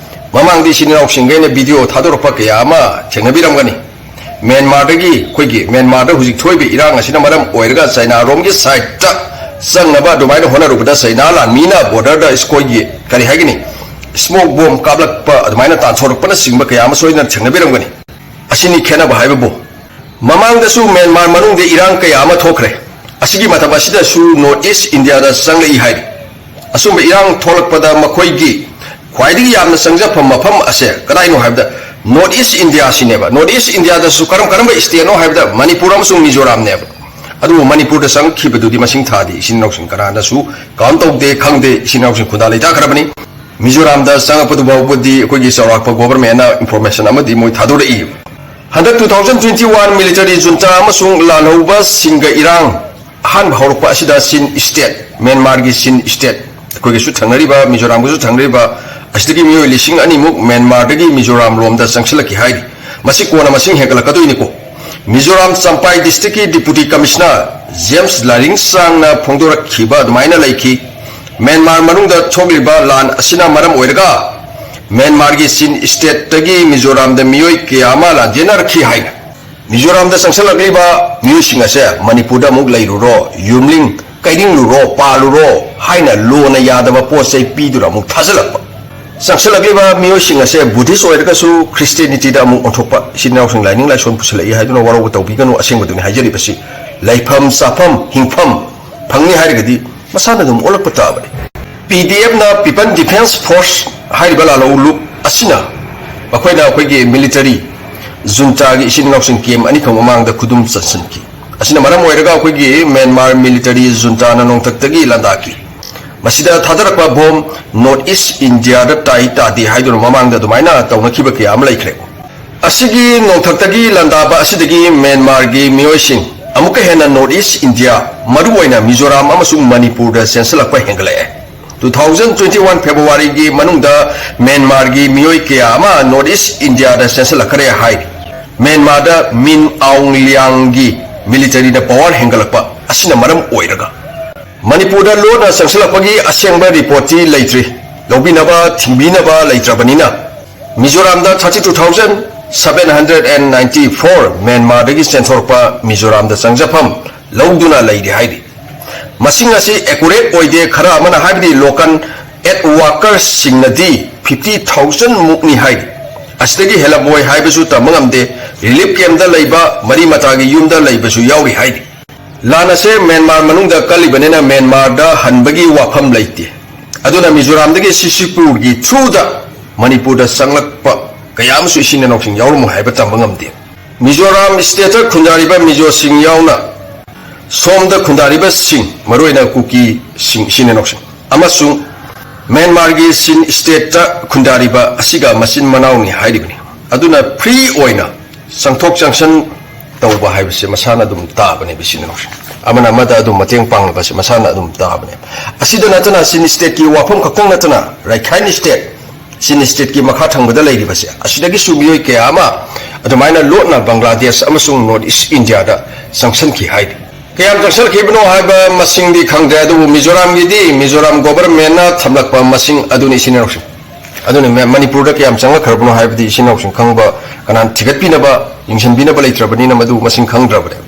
ꯃꯃꯥꯡꯗꯤ ꯏꯆꯤꯟ ꯏꯅꯥꯎꯁꯤꯡꯈꯩꯅ video ꯊꯥꯗꯣꯔꯛꯄ ꯀꯌꯥ ꯑꯃ ꯊꯦꯡꯅꯕꯤꯔꯝꯒꯅꯤ꯫ ꯃ꯭ꯌꯥꯟꯃꯥꯔꯗꯒꯤ, ꯑꯩꯈꯣꯏꯒꯤ ꯃ꯭ꯌꯥꯟꯃꯥꯔꯗ ꯍꯧꯖꯤꯛ ꯊꯣꯛꯏꯕ ꯏꯔꯥꯡ ꯑꯁꯤꯅ ꯃꯔꯝ ꯑꯣꯏꯔꯒ ꯆꯩꯅꯥꯔꯣꯝꯒꯤ sideꯇ ꯆꯪꯅꯕ ꯑꯗꯨꯃꯥꯏꯅ ꯍꯣꯠꯅꯔꯨꯕꯗ ꯆꯩꯅꯥ ꯂꯥꯟꯃꯤꯅ borderꯗ ꯑꯩꯈꯣꯏꯒꯤ, ꯀꯔꯤ ꯍꯥꯏꯒꯅꯤ, smoke bomb ꯀꯥꯞꯂꯛꯄ, ꯑꯗꯨꯃꯥꯏꯅ ꯇꯥꯟꯊꯣꯔꯛꯄꯅꯆꯤꯡꯕ ꯀꯌꯥ ꯑꯃ ꯁꯣꯏꯗꯅ ꯊꯦꯡꯅꯕꯤꯔꯝꯒꯅꯤ꯫ ꯑꯁꯤꯅꯤ ꯈꯦꯠꯅꯕ ꯍꯥꯏꯕꯕꯨ꯫ ꯃꯃꯥꯡꯗꯁꯨ ꯃ꯭ꯌꯥꯟꯃꯥꯔ ꯃꯅꯨꯡꯗ ꯏꯔꯥꯡ ꯀꯌꯥ ꯑꯃ ꯊꯣꯛꯈ꯭ꯔꯦ꯫ ꯑꯁꯤꯒꯤ ꯃꯇꯝ ꯑꯁꯤꯗꯁꯨ ꯅꯣꯔꯠ ꯏꯁ ꯏꯟꯗꯤꯌꯥꯗ ꯆꯪꯂꯛꯏ ꯍꯥꯏꯔꯤ꯫ ꯑꯁꯨꯝꯕ ꯏꯔꯥꯡ ꯊꯣꯛꯂꯛꯄꯗ ꯃꯈꯣꯏꯒꯤ ꯈ꯭ꯋꯥꯏꯗꯒꯤ ꯌꯥꯝꯅ ꯆꯪꯖꯐꯝ ꯃꯐꯝ ꯑꯁꯦ ꯀꯗꯥꯏꯅꯣ ꯍꯥꯏꯕꯗ ꯅꯣꯔꯠ ꯏꯁ ꯏꯟꯗꯤꯌꯥꯁꯤꯅꯦꯕ꯫ ꯅꯣꯔꯠ ꯏꯁ ꯏꯟꯗꯤꯌꯥꯗꯁꯨ ꯀꯔꯝ ꯀꯔꯝꯕ ꯏꯁꯇꯦꯠꯅꯣ ꯍꯥꯏꯕꯗ ꯃꯅꯤꯄꯨꯔ ꯑꯃꯁꯨꯡ ꯃꯤꯖꯣꯔꯥꯝꯅꯦꯕ꯫ ꯑꯗꯨꯕꯨ ꯃꯅꯤꯄꯨꯔꯗ ꯆꯪꯈꯤꯕꯗꯨꯗꯤ ꯃꯁꯤꯡ ꯊꯥꯗꯦ꯫ ꯏꯆꯤꯟ ꯏꯅꯥꯎꯁꯤꯡ ꯀꯅꯥꯅꯁꯨ ꯀꯥꯎꯟ ꯇꯧꯗꯦ, ꯈꯪꯗꯦ꯫ ꯏꯆꯤꯟ ꯏꯅꯥꯎꯁꯤꯡ ꯈꯨꯟꯗꯥ ꯂꯩꯇꯥꯈ꯭ꯔꯕꯅꯤ꯫ ꯃꯤꯖꯣꯔꯥꯝꯗ ꯆꯪꯉꯛꯄꯗꯨ ꯐꯥꯎꯕꯗꯤ ꯑꯩꯈꯣꯏꯒꯤ ꯆꯥꯎꯔꯥꯛꯄ ꯒꯣꯕꯔꯃꯦꯟꯅ ꯏꯟꯐꯣꯔꯃꯦꯁꯟ ꯑꯃꯗꯤ ꯃꯣꯏ ꯊꯥꯗꯣꯔꯛꯏ꯫ ꯍꯟꯗꯛ two thousand twenty one military junta ꯑꯃꯁꯨꯡ ꯂꯥꯜꯍꯧꯕꯁꯤꯡꯒ ꯏꯔꯥꯡ ꯑꯍꯥꯟꯕ ꯍꯧꯔꯛꯄ ꯑꯁꯤꯗ ꯆꯤꯟ ꯁ꯭ꯇꯦꯠ, ꯃ꯭ꯌꯥꯟꯃꯥꯔꯒꯤ ꯆꯤꯟ ꯁ꯭ꯇꯦꯠ, ꯑꯩꯈꯣꯏꯒꯁꯨ ꯊꯪꯅꯔꯤꯕ, ꯃꯤꯖꯣꯔꯥꯝꯒꯁꯨ ꯊꯪꯅꯔꯤꯕ, ꯑꯁꯤꯗꯒꯤ ꯃꯤꯑꯣꯏ ꯂꯤꯁꯤꯡ ꯑꯅꯤꯃꯨꯛ ꯃ꯭ꯌꯥꯟꯃꯥꯔꯗꯒꯤ ꯃꯤꯖꯣꯔꯥꯝ ꯂꯣꯝꯗ ꯆꯪꯁꯤꯜꯂꯛꯈꯤ ꯍꯥꯏꯔꯤ꯫ ꯃꯁꯤ ꯀꯣꯟꯅ ꯃꯁꯤꯡ ꯍꯦꯟꯒꯠꯂꯛꯀꯗꯣꯏꯅꯤꯀꯣ꯫ ꯃꯤꯖꯣꯔꯥꯝ ꯆꯝꯄꯥꯏ ꯗꯤꯁꯇ꯭ꯔꯤꯛꯀꯤ ꯗꯤꯄꯨꯇꯤ ꯀꯃꯤꯁꯅꯔ ꯖꯦꯝꯁ ꯂꯥꯏꯔꯤꯡꯁꯥꯡꯅ ꯐꯣꯡꯗꯣꯔꯛꯈꯤꯕ ꯑꯗꯨꯃꯥꯏꯅ ꯂꯩꯈꯤ꯫ ꯃ꯭ꯌꯥꯟꯃꯥꯔ ꯃꯅꯨꯡꯗ ꯊꯣꯛꯂꯤꯕ ꯂꯥꯟ ꯑꯁꯤꯅ ꯃꯔꯝ ꯑꯣꯏꯔꯒ ꯃ꯭ꯌꯥꯟꯃꯥꯔꯒꯤ ꯆꯤꯟ ꯁ꯭ꯇꯦꯠꯇꯒꯤ ꯃꯤꯖꯣꯔꯥꯝꯗ ꯃꯤꯑꯣꯏ ꯀꯌꯥ ꯑꯃ ꯂꯥꯟꯖꯦꯟꯅꯔꯛꯈꯤ ꯍꯥꯏꯅ꯫ ꯃꯤꯖꯣꯔꯥꯝꯗ ꯆꯪꯁꯤꯜꯂꯛꯂꯤꯕ ꯃꯤꯑꯣꯏꯁꯤꯡ ꯑꯁꯦ ꯃꯅꯤꯄꯨꯔꯗ ꯑꯃꯨꯛ ꯂꯩꯔꯨꯔꯣ, ꯌꯨꯝꯂꯤꯡ ꯀꯩꯔꯤꯡꯂꯨꯔꯣ, ꯄꯥꯜꯂꯨꯔꯣ ꯍꯥꯏꯅ ꯂꯣꯅ ꯌꯥꯗꯕ ꯄꯣꯠ ꯆꯩ ꯄꯤꯗꯨꯅ ꯑꯃꯨꯛ ꯊꯥꯖꯤꯜꯂꯛꯄ꯫ ꯆꯪꯁꯤꯜꯂꯛꯂꯤꯕ ꯃꯤꯑꯣꯏꯁꯤꯡ ꯑꯁꯦ ꯕꯨꯙꯤꯁ ꯑꯣꯏꯔꯒꯁꯨ ꯈ꯭ꯔꯤꯁꯇꯤꯌꯥꯅꯤꯇꯤꯗ ꯑꯃꯨꯛ ꯑꯣꯟꯊꯣꯛꯄ꯫ ꯏꯆꯤꯟ ꯏꯅꯥꯎꯁꯤꯡ ꯂꯥꯏꯅꯤꯡ ꯂꯥꯏꯁꯣꯟ ꯄꯨꯁꯤꯜꯂꯛꯏ ꯍꯥꯏꯗꯨꯅ ꯋꯥꯔꯧꯕ ꯇꯧꯕꯤꯒꯅꯨ꯫ ꯑꯁꯦꯡꯕꯗꯨꯅꯤ ꯍꯥꯏꯖꯔꯤꯕꯁꯤ꯫ ꯂꯩꯐꯝ ꯆꯥꯐꯝ ꯍꯤꯡꯐꯝ ꯐꯪꯅꯤ ꯍꯥꯏꯔꯒꯗꯤ ꯃꯁꯥꯅ ꯑꯗꯨꯝ ꯑꯣꯜꯂꯛꯄ ꯇꯥꯕꯅꯤ꯫ ꯄꯤ ꯗꯤ ꯑꯦꯐꯅ People Defence Force ꯍꯥꯏꯔꯤꯕ ꯂꯥꯜꯍꯧ ꯂꯨꯞ ꯑꯁꯤꯅ ꯃꯈꯣꯏꯅ ꯑꯩꯈꯣꯏꯒꯤ ꯃꯤꯂꯤꯇꯔꯤ ꯖꯨꯟꯇꯥꯒꯤ ꯏꯆꯤꯟ ꯏꯅꯥꯎꯁꯤꯡ ꯀꯦꯝ ꯑꯅꯤꯈꯛ ꯃꯃꯥꯡꯗ ꯈꯨꯗꯨꯝ ꯆꯟꯁꯤꯟꯈꯤ꯫ ꯑꯁꯤꯅ ꯃꯔꯝ ꯑꯣꯏꯔꯒ ꯑꯩꯈꯣꯏꯒꯤ ꯃ꯭ꯌꯥꯟꯃꯥꯔ ꯃꯤꯂꯤꯇꯔꯤ ꯖꯨꯟꯇꯥꯅ ꯅꯣꯡꯊꯛꯇꯒꯤ ꯂꯥꯟꯗꯥꯈꯤ꯫ ꯃꯁꯤꯗ ꯊꯥꯗꯔꯛꯄ ꯕꯣꯝ ꯅꯣꯔꯠ ꯏꯁ ꯏꯟꯗꯤꯌꯥꯗ ꯇꯥꯏ ꯇꯥꯗꯦ ꯍꯥꯏꯗꯨꯅ ꯃꯃꯥꯡꯗ ꯑꯗꯨꯃꯥꯏꯅ ꯇꯧꯅꯈꯤꯕ ꯀꯌꯥ ꯑꯃ ꯂꯩꯈ꯭ꯔꯦ꯫ ꯑꯁꯤꯒꯤ ꯅꯣꯡꯊꯛꯇꯒꯤ ꯂꯥꯟꯗꯥꯕ ꯑꯁꯤꯗꯒꯤ ꯃ꯭ꯌꯥꯟꯃꯥꯔꯒꯤ ꯃꯤꯑꯣꯏꯁꯤꯡ ꯑꯃꯨꯛꯀ ꯍꯦꯟꯅ ꯅꯣꯔꯠ ꯏꯁ ꯏꯟꯗꯤꯌꯥ, ꯃꯔꯨꯑꯣꯏꯅ ꯃꯤꯖꯣꯔꯥꯝ ꯑꯃꯁꯨꯡ ꯃꯅꯤꯄꯨꯔꯗ ꯆꯦꯟꯁꯤꯜꯂꯛꯄ ꯍꯦꯟꯒꯠꯂꯛꯑꯦ꯫ Two thousand twenty one ꯐꯦꯕ꯭ꯔꯨꯋꯥꯔꯤꯒꯤ ꯃꯅꯨꯡꯗ ꯃ꯭ꯌꯥꯟꯃꯥꯔꯒꯤ ꯃꯤꯑꯣꯏ ꯀꯌꯥ ꯑꯃ ꯅꯣꯔꯠ ꯏꯁ ꯏꯟꯗꯤꯌꯥꯗ ꯆꯦꯟꯁꯤꯜꯂꯛꯈ꯭ꯔꯦ ꯍꯥꯏꯔꯤ꯫ ꯃ꯭ꯌꯥꯟꯃꯥꯔꯗ ꯃꯤꯟ ꯑꯥꯎꯡ ꯂꯤꯌꯥꯡꯒꯤ ꯃꯤꯂꯤꯇꯔꯤꯗ ꯄꯋꯥꯔ ꯍꯦꯟꯒꯠꯂꯛꯄ ꯑꯁꯤꯅ ꯃꯔꯝ ꯑꯣꯏꯔꯒ ꯃꯅꯤꯄꯨꯔꯗ ꯂꯣꯟꯅ ꯆꯪꯁꯤꯜꯂꯛꯄꯒꯤ ꯑꯁꯦꯡꯕ ꯔꯤꯄꯣꯔꯠꯇꯤ ꯂꯩꯇ꯭ꯔꯤ꯫ ꯂꯧꯕꯤꯅꯕ, ꯊꯤꯡꯕꯤꯅꯕ ꯂꯩꯇ꯭ꯔꯕꯅꯤꯅ ꯃꯤꯖꯣꯔꯥꯝꯗ thirty two thousand seven hundred and ninety four ꯃ꯭ꯌꯥꯟꯃꯥꯔꯗꯒꯤ ꯆꯦꯟꯊꯣꯔꯛꯄ ꯃꯤꯖꯣꯔꯥꯝꯗ ꯆꯪꯖꯐꯝ ꯂꯧꯗꯨꯅ ꯂꯩꯔꯤ ꯍꯥꯏꯔꯤ꯫ ꯃꯁꯤꯡ ꯑꯁꯤ ꯑꯦꯀꯨꯔꯦꯠ ꯑꯣꯏꯗꯦ꯫ ꯈꯔ ꯑꯃꯅ ꯍꯥꯏꯕꯗꯤ ꯂꯣꯀꯜ ꯑꯦꯗ ꯋꯥꯀꯔꯁꯤꯡꯅꯗꯤ fifty thousand ꯃꯨꯛꯅꯤ ꯍꯥꯏꯔꯤ꯫ ꯑꯁꯤꯗꯒꯤ ꯍꯦꯜꯂꯝꯃꯣꯏ ꯍꯥꯏꯕꯁꯨ ꯇꯝꯕ ꯉꯝꯗꯦ꯫ ꯔꯤꯂꯤꯐ ꯀꯦꯝꯞꯇ ꯂꯩꯕ ꯃꯔꯤ ꯃꯇꯥꯒꯤ ꯌꯨꯝꯗ ꯂꯩꯕꯁꯨ ꯌꯥꯎꯔꯤ ꯍꯥꯏꯔꯤ꯫ ꯂꯥꯟ ꯑꯁꯦ ꯃ꯭ꯌꯥꯟꯃꯥꯔ ꯃꯅꯨꯡꯗ ꯀꯜꯂꯤꯕꯅꯤꯅ ꯃ꯭ꯌꯥꯟꯃꯥꯔꯗ ꯍꯟꯕꯒꯤ ꯋꯥꯐꯝ ꯂꯩꯇꯦ꯫ ꯑꯗꯨꯅ ꯃꯤꯖꯣꯔꯥꯝꯗꯒꯤ ꯁꯤꯁꯤꯄꯨꯔꯒꯤ ꯊ꯭ꯔꯨꯗ ꯃꯅꯤꯄꯨꯔꯗ ꯆꯪꯂꯛꯄ ꯀꯌꯥ ꯑꯃꯁꯨ ꯏꯆꯤꯟ ꯏꯅꯥꯎꯁꯤꯡ ꯌꯥꯎꯔꯝꯃꯣꯏ ꯍꯥꯏꯕ ꯇꯝꯕ ꯉꯝꯗꯦ꯫ ꯃꯤꯖꯣꯔꯥꯝ ꯁ꯭ꯇꯦꯠꯇ ꯈꯨꯟꯗꯥꯔꯤꯕ ꯃꯤꯖꯣꯁꯤꯡ ꯌꯥꯎꯅ ꯁꯣꯝꯗ ꯈꯨꯟꯗꯥꯔꯤꯕꯁꯤꯡ, ꯃꯔꯨꯑꯣꯏꯅ ꯀꯨꯀꯤꯁꯤꯡ, ꯏꯆꯤꯟ ꯏꯅꯥꯎꯁꯤꯡ ꯑꯃꯁꯨꯡ ꯃ꯭ꯌꯥꯟꯃꯥꯔꯒꯤ ꯁꯤꯟ ꯁ꯭ꯇꯦꯠꯇ ꯈꯨꯟꯗꯥꯔꯤꯕ ꯑꯁꯤꯒ ꯃꯆꯤꯟ ꯃꯅꯥꯎꯅꯤ ꯍꯥꯏꯔꯤꯕꯅꯤ꯫ ꯑꯗꯨꯅ ꯐ꯭ꯔꯤ ꯑꯣꯏꯅ ꯆꯪꯊꯣꯛ ꯆꯪꯁꯤꯟ ꯇꯧꯕ ꯍꯥꯏꯕꯁꯦ ꯃꯁꯥꯅ ꯑꯗꯨꯝ ꯇꯥꯕꯅꯦꯕ, ꯏꯆꯤꯟ ꯏꯅꯥꯎꯁꯤꯡ꯫ ꯑꯃꯅ ꯑꯃꯗ ꯑꯗꯨꯝ ꯃꯇꯦꯡ ꯄꯥꯡꯅꯕꯁꯦ ꯃꯁꯥꯅ ꯑꯗꯨꯝ ꯇꯥꯕꯅꯦꯕ꯫ ꯑꯁꯤꯗ ꯅꯠꯇꯅ ꯁꯤꯟ ꯁ꯭ꯇꯦꯠꯀꯤ ꯋꯥꯐꯝ ꯈꯛꯇꯪ ꯅꯠꯇꯅ ꯔꯥꯏꯈꯥꯏꯟ ꯁ꯭ꯇꯦꯠ, ꯆꯤꯟ ꯁ꯭ꯇꯦꯠꯀꯤ ꯃꯈꯥ ꯊꯪꯕꯗ ꯂꯩꯔꯤꯕꯁꯦ, ꯑꯁꯤꯗꯒꯤꯁꯨ ꯃꯤꯑꯣꯏ ꯀꯌꯥ ꯑꯃ ꯑꯗꯨꯃꯥꯏꯅ ꯂꯣꯠꯅ ꯕꯪꯒ꯭ꯂꯥꯗꯦꯁ ꯑꯃꯁꯨꯡ ꯅꯣꯔꯠ ꯏꯁ ꯏꯟꯗꯤꯌꯥꯗ ꯆꯪꯁꯤꯟꯈꯤ ꯍꯥꯏꯔꯤ꯫ ꯀꯌꯥꯝ ꯆꯪꯁꯤꯟꯈꯤꯕꯅꯣ ꯍꯥꯏꯕ ꯃꯁꯤꯡꯗꯤ ꯈꯪꯗ꯭ꯔꯦ, ꯑꯗꯨꯕꯨ ꯃꯤꯖꯣꯔꯥꯝꯒꯤꯗꯤ ꯃꯤꯖꯣꯔꯥꯝ ꯒꯣꯚꯔꯟꯃꯦꯟꯠꯅ ꯊꯝꯂꯛꯄ ꯃꯁꯤꯡ ꯑꯗꯨꯅꯤ, ꯏꯆꯤꯟ ꯏꯅꯥꯎꯁꯤꯡ꯫ ꯑꯗꯨꯅ ꯃ-, ꯃꯅꯤꯄꯨꯔꯗ ꯀꯌꯥꯝ ꯆꯪꯂꯛꯈ꯭ꯔꯕꯅꯣ ꯍꯥꯏꯕꯗꯤ ꯏꯆꯤꯟ ꯏꯅꯥꯎꯁꯤꯡ ꯈꯪꯕ, ꯀꯅꯥ ꯊꯤꯒꯠꯄꯤꯅꯕ, ꯌꯦꯡꯁꯤꯟꯕꯤꯅꯕ ꯂꯩꯇ꯭ꯔꯕꯅꯤꯅ ꯃꯗꯨ ꯃꯁꯤꯡ ꯈꯪꯗ꯭ꯔꯕꯅꯦꯕ꯫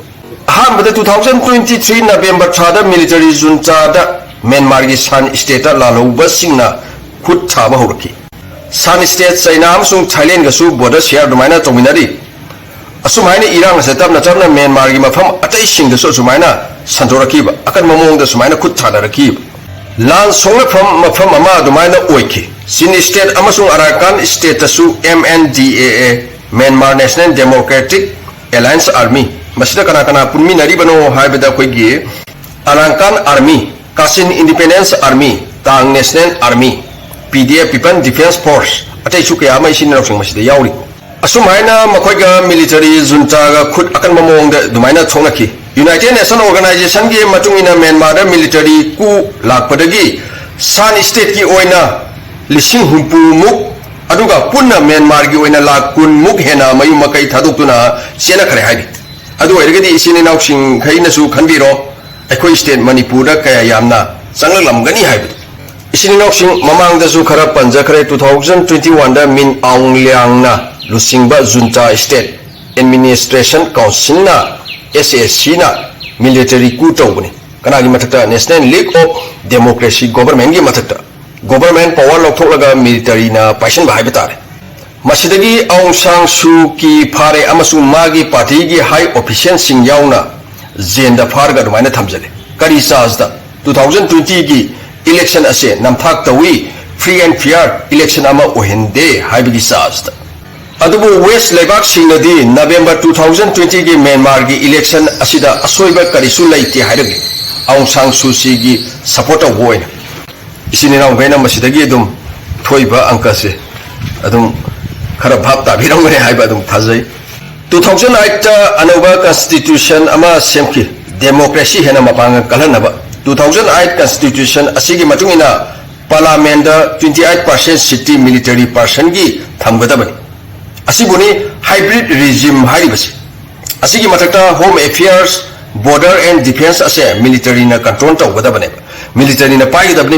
ꯑꯍꯥꯟꯕꯗ two thousand twenty three November ꯊꯥꯗ ꯃꯤꯂꯤꯇꯔꯤ ꯖꯨꯟꯇꯥꯗ ꯃ꯭ꯌꯥꯟꯃꯥꯔꯒꯤ ꯁꯥꯟ ꯁ꯭ꯇꯦꯠꯇ ꯂꯥꯜꯍꯧꯕꯁꯤꯡꯅ ꯈꯨꯠ ꯊꯥꯕ ꯍꯧꯔꯛꯈꯤ꯫ ꯁꯥꯟ ꯁ꯭ꯇꯦꯠ ꯆꯩꯅꯥ ꯑꯃꯁꯨꯡ ꯊꯥꯏꯂꯦꯟꯒꯁꯨ ꯕꯣꯔꯗꯔ ꯁꯤꯌꯥꯔ ꯑꯗꯨꯃꯥꯏꯅ ꯇꯧꯃꯤꯟꯅꯔꯤ꯫ ꯑꯁꯨꯝꯍꯥꯏꯅ ꯏꯔꯥꯡ ꯑꯁꯦ ꯇꯞꯅ ꯇꯞꯅ ꯃ꯭ꯌꯥꯟꯃꯥꯔꯒꯤ ꯃꯐꯝ ꯑꯇꯩꯁꯤꯡꯗꯁꯨ ꯑꯁꯨꯃꯥꯏꯅ ꯁꯟꯗꯣꯔꯛꯈꯤꯕ, ꯑꯀꯟꯕ ꯃꯑꯣꯡꯗ ꯁꯨꯃꯥꯏꯅ ꯈꯨꯠ ꯊꯥꯅꯔꯛꯈꯤꯕ꯫ ꯂꯥꯟ ꯁꯣꯛꯅꯐꯝ ꯃꯐꯝ ꯑꯃ ꯑꯗꯨꯃꯥꯏꯅ ꯑꯣꯏꯈꯤ꯫ ꯆꯤꯟ ꯁ꯭ꯇꯦꯠ ꯑꯃꯁꯨꯡ ꯑꯔꯥꯀꯥꯟ ꯁ꯭ꯇꯦꯠꯇꯁꯨ M N D A A, Myanmar National Democratic Alliance Army, ꯃꯁꯤꯗ ꯀꯅꯥ ꯀꯅꯥ ꯄꯨꯟꯃꯤꯟꯅꯔꯤꯕꯅꯣ ꯍꯥꯏꯕꯗ ꯑꯩꯈꯣꯏꯒꯤ ꯑꯔꯥꯀꯥꯟ ꯑꯥꯔꯃꯤ, ꯀꯥꯆꯤꯟ ꯏꯟꯗꯤꯄꯦꯟꯗꯦꯟꯁ ꯑꯥꯔꯃꯤ, ꯇꯥꯡ national army, P D F, People Defence Force, ꯑꯇꯩꯁꯨ ꯀꯌꯥ ꯑꯃ ꯏꯆꯤꯟ ꯏꯅꯥꯎꯁꯤꯡ ꯃꯁꯤꯗ ꯌꯥꯎꯔꯤ꯫ ꯑꯁꯨꯝꯍꯥꯏꯅ ꯃꯈꯣꯏꯒ ꯃꯤꯂꯤꯇꯔꯤ ꯖꯨꯟꯇꯥꯒ ꯈꯨꯠ ꯑꯀꯟꯕ ꯃꯑꯣꯡꯗ ꯑꯗꯨꯃꯥꯏꯅ ꯊꯣꯛꯅꯈꯤ꯫ United Nation Organization ꯒꯤ ꯃꯇꯨꯡ ꯏꯟꯅ ꯃ꯭ꯌꯥꯟꯃꯥꯔꯗ ꯃꯤꯂꯤꯇꯔꯤ coup ꯂꯥꯛꯄꯗꯒꯤ ꯁꯥꯟ ꯁ꯭ꯇꯦꯠꯀꯤ ꯑꯣꯏꯅ ꯂꯤꯁꯤꯡ ꯍꯨꯝꯐꯨ ꯃꯨꯛ, ꯑꯗꯨꯒ ꯄꯨꯟꯅ ꯃ꯭ꯌꯥꯟꯃꯥꯔꯒꯤ ꯑꯣꯏꯅ ꯂꯥꯈ ꯀꯨꯟ ꯃꯨꯛ ꯍꯦꯟꯅ ꯃꯌꯨꯝ ꯃꯀꯩ ꯊꯥꯗꯣꯛꯇꯨꯅ ꯆꯦꯟꯅꯈ꯭ꯔꯦ ꯍꯥꯏꯔꯤ꯫ ꯑꯗꯨ ꯑꯣꯏꯔꯒꯗꯤ ꯏꯆꯤꯟ ꯏꯅꯥꯎꯁꯤꯡꯈꯩꯅꯁꯨ ꯈꯟꯕꯤꯔꯣ, ꯑꯩꯈꯣꯏ ꯁ꯭ꯇꯦꯠ ꯃꯅꯤꯄꯨꯔꯗ ꯀꯌꯥ ꯌꯥꯝꯅ ꯆꯪꯂꯛꯂꯝꯒꯅꯤ ꯍꯥꯏꯕꯗꯨ꯫ ꯏꯆꯤꯟ ꯏꯅꯥꯎꯁꯤꯡ, ꯃꯃꯥꯡꯗꯁꯨ ꯈꯔ ꯄꯟꯖꯈ꯭ꯔꯦ, two thousand twenty one ꯗ ꯃꯤꯟ ꯑꯥꯎꯡ ꯂꯥꯡꯅ ꯂꯨꯆꯤꯡꯕ ꯖꯨꯟꯇꯥ ꯁ꯭ꯇꯦꯠ ꯑꯦꯗꯃꯤꯅꯤꯁꯇ꯭ꯔꯦꯁꯟ ꯀꯥꯎꯟꯁꯤꯜꯅ, S A C ꯅ, ꯃꯤꯂꯤꯇꯔꯤ coup ꯇꯧꯕꯅꯤ꯫ ꯀꯅꯥꯒꯤ ꯃꯊꯛꯇ? National League of Democracy Government ꯀꯤ ꯃꯊꯛꯇ꯫ ꯒꯣꯚꯔꯟꯃꯦꯟꯠ ꯄꯥꯋꯔ ꯂꯧꯊꯣꯛꯂꯒ ꯃꯤꯂꯤꯇꯔꯤꯅ ꯄꯥꯏꯁꯤꯟꯕ ꯍꯥꯏꯕ ꯇꯥꯔꯦ꯫ ꯃꯁꯤꯗꯒꯤ ꯑꯥꯎꯡ ꯁꯥꯡ ꯁꯨ ꯀꯤ ꯐꯥꯔꯦ ꯑꯃꯁꯨꯡ ꯃꯥꯒꯤ ꯄꯥꯔꯇꯤꯒꯤ ꯍꯥꯏ ꯑꯣꯐꯤꯁꯤꯌꯦꯜꯁꯤꯡ ꯌꯥꯎꯅ ꯖꯦꯜꯗ ꯐꯥꯔꯒ ꯑꯗꯨꯃꯥꯏꯅ ꯊꯝꯖꯜꯂꯦ꯫ ꯀꯔꯤ ꯆꯥꯔꯖꯇ? ꯇꯨ ꯊꯥꯎꯖꯟ ꯇ꯭ꯋꯦꯟꯇꯤꯒꯤ ꯏꯂꯦꯛꯁꯟ ꯑꯁꯦ ꯅꯝꯊꯥꯛ ꯇꯧꯏ, ꯐ꯭ꯔꯤ ꯑꯦꯟ ꯐꯤꯌꯥꯔ ꯏꯂꯦꯛꯁꯟ ꯑꯃ ꯑꯣꯏꯍꯟꯗꯦ ꯍꯥꯏꯕꯒꯤ ꯆꯥꯔꯖꯇ꯫ ꯑꯗꯨꯕꯨ ꯋꯦꯁ ꯂꯩꯕꯥꯛꯁꯤꯡꯅꯗꯤ ꯅꯕꯦꯝꯕꯔ ꯇꯨ ꯊꯥꯎꯖꯟ ꯇ꯭ꯋꯦꯟꯇꯤꯒꯤ ꯃ꯭ꯌꯥꯟꯃꯥꯔꯒꯤ ꯏꯂꯦꯛꯁꯟ ꯑꯁꯤꯗ ꯑꯁꯣꯏꯕ ꯀꯔꯤꯁꯨ ꯂꯩꯇꯦ ꯍꯥꯏꯔꯝꯃꯤ, ꯑꯥꯎꯡ ꯁꯥꯡ ꯁꯨ ꯆꯤꯒꯤ ꯁꯄꯣꯔꯇꯔꯕꯨ ꯑꯣꯏꯅ꯫ ꯏꯆꯤꯟ ꯏꯅꯥꯎꯈꯩꯅ ꯃꯁꯤꯗꯒꯤ ꯑꯗꯨꯝ ꯊꯣꯛꯏꯕ ꯑꯪꯀꯁꯦ ꯑꯗꯨꯝ ꯈꯔ ꯚꯥꯞ ꯇꯥꯕꯤꯔꯝꯒꯅꯤ ꯍꯥꯏꯕ ꯑꯗꯨꯝ ꯊꯥꯖꯩ꯫ ꯇꯨ ꯊꯥꯎꯖꯟ ꯑꯥꯏꯠꯇ ꯑꯅꯧꯕ ꯀꯟꯁꯇꯤꯇ꯭ꯌꯨꯁꯟ ꯑꯃ ꯁꯦꯝꯈꯤ, ꯗꯦꯃꯣꯀ꯭ꯔꯦꯁꯤ ꯍꯦꯟꯅ ꯃꯄꯥꯡꯒꯜ ꯀꯜꯍꯟꯅꯕ꯫ ꯇꯨ ꯊꯥꯎꯖꯟ ꯑꯥꯏꯠ ꯀꯟꯁꯇꯤꯇ꯭ꯌꯨꯁꯟ ꯑꯁꯤꯒꯤ ꯃꯇꯨꯡ ꯏꯟꯅ ꯄꯥꯔꯂꯥꯃꯦꯟꯗ ꯇ꯭ꯋꯦꯟꯇꯤ ꯑꯥꯏꯠ ꯄꯥꯔꯁꯦꯟ ꯁꯤꯠꯇꯤ ꯃꯤꯂꯤꯇꯔꯤ ꯄꯥꯔꯁꯟꯒꯤ ꯊꯝꯒꯗꯕꯅꯤ꯫ ꯑꯁꯤꯕꯨꯅꯤ ꯍꯥꯏꯕ꯭ꯔꯤꯠ ꯔꯤꯖꯤꯝ ꯍꯥꯏꯔꯤꯕꯁꯤ꯫ ꯑꯁꯤꯒꯤ ꯃꯊꯛꯇ home affairs, border and defence ꯑꯁꯦ ꯃꯤꯂꯤꯇꯔꯤꯅ ꯀꯟꯇ꯭ꯔꯣꯜ ꯇꯧꯒꯗꯕꯅꯦꯕ, ꯃꯤꯂꯤꯇꯔꯤꯅ ꯄꯥꯏꯒꯗꯕꯅꯤ,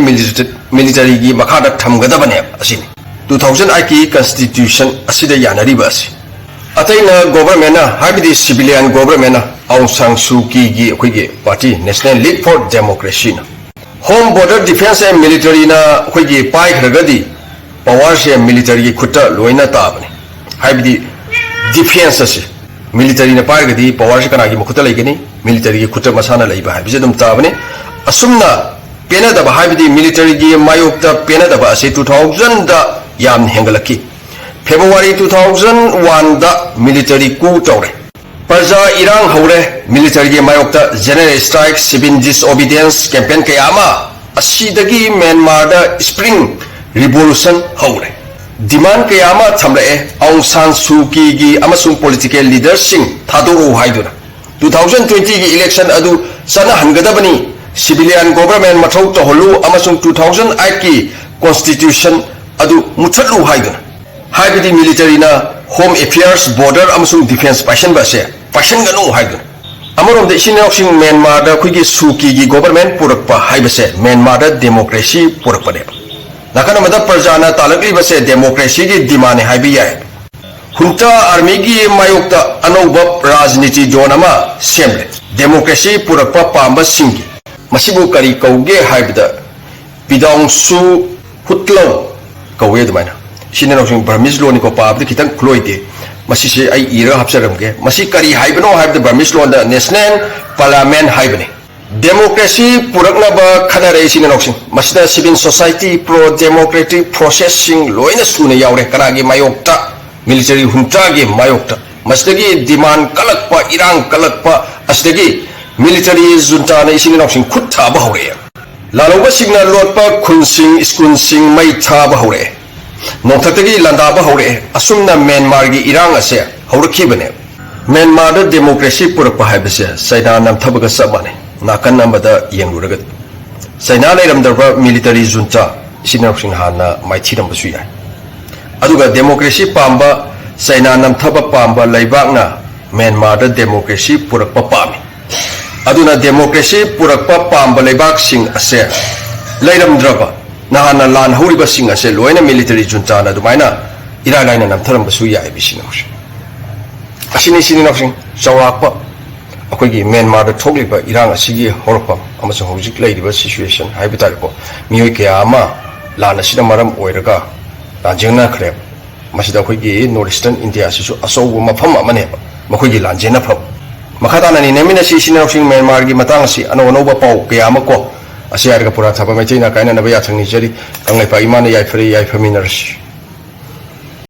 ꯃꯤꯂꯤꯇꯔꯤꯒꯤ ꯃꯈꯥꯗ ꯊꯝꯒꯗꯕꯅꯦꯕ꯫ ꯑꯁꯤꯅꯤ ꯇꯨ ꯊꯥꯎꯖꯟ ꯑꯥꯏꯠꯀꯤ ꯀꯟꯁꯇꯤꯇ꯭ꯌꯨꯁꯟ ꯑꯁꯤꯗ ꯌꯥꯅꯔꯤꯕ ꯑꯁꯤ꯫ ꯑꯇꯩꯅ ꯒꯣꯕꯔꯃꯦꯟꯅ, ꯍꯥꯏꯕꯗꯤ ꯁꯤꯚꯤꯂꯤꯌꯟ ꯒꯣꯕꯔꯃꯦꯟꯅ, ꯑꯥꯎꯡ ꯁꯥꯡ ꯁꯨ ꯀꯤꯒꯤ ꯑꯩꯈꯣꯏꯒꯤ ꯄꯥꯔꯇꯤ ꯅꯦꯁꯅꯦꯜ ꯂꯤꯒ ꯐꯣꯔ ꯗꯦꯃꯣꯀ꯭ꯔꯦꯁꯤꯅ ꯍꯣꯝ ꯕꯣꯔꯗꯔ ꯗꯤꯐꯦꯟꯁ ꯑꯦꯟ ꯃꯤꯂꯤꯇꯔꯤꯅ ꯑꯩꯈꯣꯏꯒꯤ ꯄꯥꯏꯈ꯭ꯔꯒꯗꯤ ꯄꯋꯥꯔꯁꯦ ꯃꯤꯂꯤꯇꯔꯤꯒꯤ ꯈꯨꯠꯇ ꯂꯣꯏꯅ ꯇꯥꯕꯅꯤ꯫ ꯍꯥꯏꯕꯗꯤ ꯗꯤꯐꯦꯟꯁ ꯑꯁꯤ ꯃꯤꯂꯤꯇꯔꯤꯅ ꯄꯥꯏꯔꯒꯗꯤ ꯄꯋꯥꯔꯁꯦ ꯀꯅꯥꯒꯤ ꯃꯈꯨꯠꯇ ꯂꯩꯒꯅꯤ? ꯃꯤꯂꯤꯇꯔꯤꯒꯤ ꯈꯨꯠꯇ ꯃꯁꯥꯅ ꯂꯩꯕ ꯍꯥꯏꯕꯁꯦ ꯑꯗꯨꯝ ꯇꯥꯕꯅꯤ꯫ ꯑꯁꯨꯝꯅ ꯄꯦꯅꯗꯕ, ꯍꯥꯏꯕꯗꯤ ꯃꯤꯂꯤꯇꯔꯤꯒꯤ ꯃꯥꯌꯣꯛꯇ ꯄꯦꯅꯗꯕ ꯑꯁꯤ ꯇꯨ ꯊꯥꯎꯖꯟꯗ ꯌꯥꯝꯅ ꯍꯦꯟꯒꯠꯂꯛꯈꯤ꯫ ꯐꯦꯕ꯭ꯔꯨꯋꯥꯔꯤ ꯇꯨ ꯊꯥꯎꯖꯟ ꯋꯥꯟꯗ ꯃꯤꯂꯤꯇꯔꯤ ꯀꯨ ꯇꯧꯔꯦ꯫ ꯄ꯭ꯔꯖꯥ ꯏꯔꯥꯡ ꯍꯧꯔꯦ꯫ ꯃꯤꯂꯤꯇꯔꯤꯒꯤ ꯃꯥꯌꯣꯛꯇ general strike, civil disobedience campaign ꯀꯌꯥ ꯑꯃ ꯑꯁꯤꯗꯒꯤ ꯃ꯭ꯌꯥꯟꯃꯥꯔꯗ ꯁ꯭ꯄ꯭ꯔꯤꯡ ꯔꯤꯚꯣꯂꯨꯁꯟ ꯍꯧꯔꯦ꯫ ꯗꯤꯃꯥꯟ ꯀꯌꯥ ꯑꯃ ꯊꯝꯂꯛꯑꯦ, ꯑꯥꯎꯡ ꯁꯥꯟ ꯁꯨ ꯀꯤꯒꯤ ꯑꯃꯁꯨꯡ ꯄꯣꯂꯤꯇꯤꯀꯦꯜ ꯂꯤꯗꯔꯁꯤꯡ ꯊꯥꯗꯣꯔꯛꯎ ꯍꯥꯏꯗꯨꯅ꯫ ꯇꯨ ꯊꯥꯎꯖꯟ ꯇ꯭ꯋꯦꯟꯇꯤꯒꯤ ꯏꯂꯦꯛꯁꯟ ꯑꯗꯨ ꯆꯠꯅꯍꯟꯒꯗꯕꯅꯤ, ꯁꯤꯚꯤꯂꯤꯌꯟ ꯒꯣꯚꯔꯃꯦꯟ ꯃꯊꯧ ꯇꯧꯍꯜꯂꯨ ꯑꯃꯁꯨꯡ ꯇꯨ ꯊꯥꯎꯖꯟ ꯑꯥꯏꯠꯀꯤ ꯀꯣꯟꯁꯇꯤꯇ꯭ꯌꯨꯁꯟ ꯑꯗꯨ ꯃꯨꯠꯊꯠꯂꯨ ꯍꯥꯏꯗꯨꯅ꯫ ꯍꯥꯏꯕꯗꯤ ꯃꯤꯂꯤꯇꯔꯤꯅ ꯍꯣꯝ ꯑꯦꯐꯤꯌꯔꯁ, ꯕꯣꯔꯗꯔ ꯑꯃꯁꯨꯡ ꯗꯤꯐꯦꯟꯁ ꯄꯥꯏꯁꯟꯕ ꯑꯁꯦ ꯄꯥꯏꯁꯟꯒꯅꯨ ꯍꯥꯏꯗꯨꯅ꯫ ꯑꯃꯔꯣꯝꯗ ꯏꯆꯤꯟ ꯏꯅꯥꯎꯁꯤꯡ ꯃ꯭ꯌꯥꯟꯃꯥꯔꯗ ꯑꯩꯈꯣꯏꯒꯤ ꯁꯨ ꯀꯤꯒꯤ ꯒꯣꯚꯔꯃꯦꯟ ꯄꯨꯔꯛꯄ ꯍꯥꯏꯕꯁꯦ ꯃ꯭ꯌꯥꯟꯃꯥꯔꯗ ꯗꯦꯃꯣꯀ꯭ꯔꯦꯁꯤ ꯄꯨꯔꯛꯄꯅꯦꯕ꯫ ꯅꯥꯀꯟ ꯑꯃꯗ ꯄ꯭ꯔꯖꯥꯅ ꯇꯥꯜꯂꯛꯂꯤꯕꯁꯦ ꯗꯦꯃꯣꯀ꯭ꯔꯦꯁꯤꯒꯤ ꯗꯤꯃꯥꯟꯅꯦ ꯍꯥꯏꯕ ꯌꯥꯏ꯫ ꯍꯨꯟꯇꯥ ꯑꯥꯔꯃꯤꯒꯤ ꯃꯥꯌꯣꯛꯇ ꯑꯅꯧꯕ ꯔꯥꯖꯅꯤꯇꯤ ꯖꯣꯟ ꯑꯃ ꯁꯦꯝꯂꯦ, ꯗꯦꯃꯣꯀ꯭ꯔꯦꯁꯤ ꯄꯨꯔꯛꯄ ꯄꯥꯝꯕꯁꯤꯡꯒꯤ꯫ ꯃꯁꯤꯕꯨ ꯀꯔꯤ ꯀꯧꯒꯦ ꯍꯥꯏꯕꯗ ꯄꯤꯗꯥꯎꯡꯁꯨ ꯍꯨꯠꯂꯧ ꯀꯧꯋꯦ ꯑꯗꯨꯃꯥꯏꯅ꯫ ꯏꯆꯤꯟ ꯏꯅꯥꯎꯁꯤꯡ, ꯕꯔꯃꯤꯁ ꯂꯣꯟꯅꯤꯀꯣ, ꯄꯥꯕꯗꯤ ꯈꯤꯇꯪ ꯈꯨꯂꯣꯏꯗꯦ꯫ ꯃꯁꯤꯁꯦ ꯑꯩ ꯏꯔꯒ ꯍꯥꯞꯆꯔꯝꯒꯦ꯫ ꯃꯁꯤ ꯀꯔꯤ ꯍꯥꯏꯕꯅꯣ ꯍꯥꯏꯕꯗ ꯕꯔꯃꯤꯁ ꯂꯣꯟꯗ national parliament ꯍꯥꯏꯕꯅꯤ꯫ ꯗꯦꯃꯣꯀ꯭ꯔꯦꯁꯤ ꯄꯨꯔꯛꯅꯕ ꯈꯟꯅꯔꯦ ꯏꯆꯤꯟ ꯏꯅꯥꯎꯁꯤꯡ꯫ ꯃꯁꯤꯗ civil society, pro democratic processꯁꯤꯡ ꯂꯣꯏꯅ ꯁꯨꯅ ꯌꯥꯎꯔꯦ꯫ ꯀꯅꯥꯒꯤ ꯃꯥꯌꯣꯛꯇ? Military juntaꯒꯤ ꯃꯥꯌꯣꯛꯇ꯫ ꯃꯁꯤꯗꯒꯤ demand ꯀꯜꯂꯛꯄ, ꯏꯔꯥꯡ ꯀꯜꯂꯛꯄ, ꯑꯁꯤꯗꯒꯤ military juntaꯅ ꯏꯆꯤꯟ ꯏꯅꯥꯎꯁꯤꯡ ꯈꯨꯠ ꯊꯥꯕ ꯍꯧꯔꯛꯑꯦ꯫ ꯂꯥꯜꯍꯧꯕꯁꯤꯡꯅ ꯂꯣꯠꯄ ꯈꯨꯟꯁꯤꯡ, ꯁ꯭ꯀꯨꯜꯁꯤꯡ ꯃꯩ ꯊꯥꯕ ꯍꯧꯔꯛꯑꯦ꯫ ꯅꯣꯡꯊꯛꯇꯒꯤ ꯂꯥꯟꯗꯥꯕ ꯍꯧꯔꯛꯑꯦ꯫ ꯑꯁꯨꯝꯅ ꯃ꯭ꯌꯥꯟꯃꯥꯔꯒꯤ ꯏꯔꯥꯡ ꯑꯁꯦ ꯍꯧꯔꯛꯈꯤꯕꯅꯦ꯫ ꯃ꯭ꯌꯥꯟꯃꯥꯔꯗ ꯗꯦꯃꯣꯀ꯭ꯔꯦꯁꯤ ꯄꯨꯔꯛꯄ ꯍꯥꯏꯕꯁꯦ ꯆꯩꯅꯥ ꯅꯝꯊꯕꯒ ꯆꯞ ꯃꯥꯟꯅꯩ꯫ ꯅꯥꯀꯟ ꯑꯃꯗ ꯌꯦꯡꯂꯨꯔꯒꯗꯤ ꯆꯩꯅꯥ ꯂꯩꯔꯝꯗ꯭ꯔꯕ military junta ꯏꯆꯤꯟ ꯏꯅꯥꯎꯁꯤꯡ ꯍꯥꯟꯅ ꯃꯥꯏꯊꯤꯔꯝꯕꯁꯨ ꯌꯥꯏ꯫ ꯑꯗꯨꯒ ꯗꯦꯃꯣꯀ꯭ꯔꯦꯁꯤ ꯄꯥꯝꯕ, ꯆꯩꯅꯥ ꯅꯝꯊꯕ ꯄꯥꯝꯕ ꯂꯩꯕꯥꯛꯅ ꯃ꯭ꯌꯥꯟꯃꯥꯔꯗ ꯗꯦꯃꯣꯀ꯭ꯔꯦꯁꯤ ꯄꯨꯔꯛꯄ ꯄꯥꯝꯃꯤ꯫ ꯑꯗꯨꯅ ꯗꯦꯃꯣꯀ꯭ꯔꯦꯁꯤ ꯄꯨꯔꯛꯄ ꯄꯥꯝꯕ ꯂꯩꯕꯥꯛꯁꯤꯡ ꯑꯁꯦ ꯂꯩꯔꯝꯗ꯭ꯔꯕ, ꯅꯍꯥꯟꯅ ꯂꯥꯟ ꯍꯧꯔꯤꯕꯁꯤꯡ ꯑꯁꯦ ꯂꯣꯏꯅ military juntaꯅ ꯑꯗꯨꯃꯥꯏꯅ ꯏꯔꯥꯏ ꯂꯥꯏꯅ ꯅꯝꯊꯔꯝꯕꯁꯨ ꯌꯥꯏ꯫ ꯏꯆꯤꯟ ꯏꯅꯥꯎꯁꯤꯡ, ꯑꯁꯤꯅꯤ ꯏꯆꯤꯟ ꯏꯅꯥꯎꯁꯤꯡ, ꯆꯥꯎꯔꯥꯛꯄ ꯑꯩꯈꯣꯏꯒꯤ ꯃ꯭ꯌꯥꯟꯃꯥꯔꯗ ꯊꯣꯛꯂꯤꯕ ꯏꯔꯥꯡ ꯑꯁꯤꯒꯤ ꯍꯧꯔꯛꯐꯝ ꯑꯃꯁꯨꯡ ꯍꯧꯖꯤꯛ ꯂꯩꯔꯤꯕ situation ꯍꯥꯏꯕ ꯇꯥꯔꯦꯀꯣ꯫ ꯃꯤꯑꯣꯏ ꯀꯌꯥ ꯑꯃ ꯂꯥꯟ ꯑꯁꯤꯅ ꯃꯔꯝ ꯑꯣꯏꯔꯒ ꯂꯥꯟꯖꯦꯡꯅꯈ꯭ꯔꯦꯕ꯫ ꯃꯁꯤꯗ ꯑꯩꯈꯣꯏꯒꯤ North Eastern India ꯑꯁꯤꯁꯨ ꯑꯆꯧꯕ ꯃꯐꯝ ꯑꯃꯅꯦꯕ ꯃꯈꯣꯏꯒꯤ ꯂꯥꯟꯖꯦꯟꯅꯐꯝ꯫ ꯃꯈꯥ ꯇꯥꯅ ꯅꯩꯅꯃꯤꯟꯅꯁꯤ ꯏꯆꯤꯟ ꯏꯅꯥꯎꯁꯤꯡ, ꯃ꯭ꯌꯥꯟꯃꯥꯔꯒꯤ ꯃꯇꯥꯡ ꯑꯁꯤ ꯑꯅꯧ ꯑꯅꯧꯕ ꯄꯥꯎ ꯀꯌꯥ ꯑꯃ ꯀꯣ꯫ ꯑꯁꯤ ꯍꯥꯏꯔꯒ ꯄꯨꯔꯥ ꯊꯥꯕ ꯃꯩꯇꯩꯅ ꯀꯥꯏꯅꯅꯕ ꯌꯥꯊꯪ ꯅꯤꯖꯔꯤ꯫ ꯀꯪꯂꯩꯄꯥꯛ ꯏꯃꯥꯅ ꯌꯥꯏꯐꯔꯦ, ꯌꯥꯏꯐꯃꯤꯟꯅꯔꯁꯤ꯫